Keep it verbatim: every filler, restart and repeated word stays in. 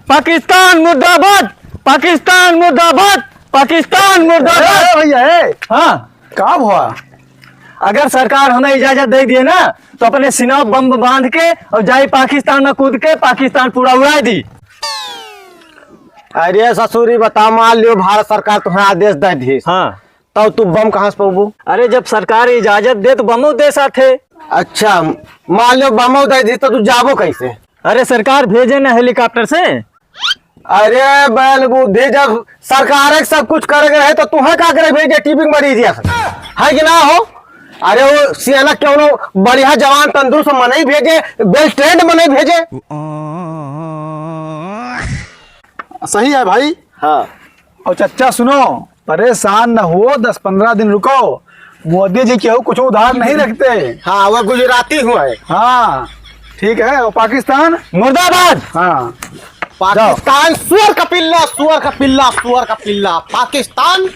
पाकिस्तान मुर्दाबाद, पाकिस्तान मुर्दाबाद, पाकिस्तान मुर्दाबाद। ए भैया, ए। हाँ। का हुआ? अगर सरकार हमें इजाजत दे दिए ना, तो अपने सीना बम बांध के और जाई पाकिस्तान में कूद के पाकिस्तान पूरा उड़ा दी। अरे ससुरी, बता, मान लियो भारत सरकार तुम्हें आदेश दे दी, हाँ। तब तू बम कहाँ से पबू? अरे, जब सरकार इजाजत दे तो बमो दे साथे। अच्छा, मान लियो बमो दे दी तो तू जाबो कैसे? अरे, सरकार भेजे ना हेलीकॉप्टर से। अरे बैल बुद्धि, जब सरकार सब कुछ करे रहे तो तुहे का करे भेजे टीबी के मरीज या सब? है कि ना हो? अरे वो सियाना क्यों नो बढ़िया जवान तंदुरुस्त मनई भेजे, well trained मनई भेजे। सही है भाई। हाँ। और चच्चा सुनो, परेशान न हो, दस पन्द्रह दिन रुको। मोदी जी केहू कुछ उधार नहीं रखते। हाँ, वो गुजराती हुआ है। हाँ, ठीक है। और पाकिस्तान? मुर्दाबाद। हाँ। पाकिस्तान सुअर का पिल्ला, सुअर का पिल्ला, सुअर का पिल्ला। पाकिस्तान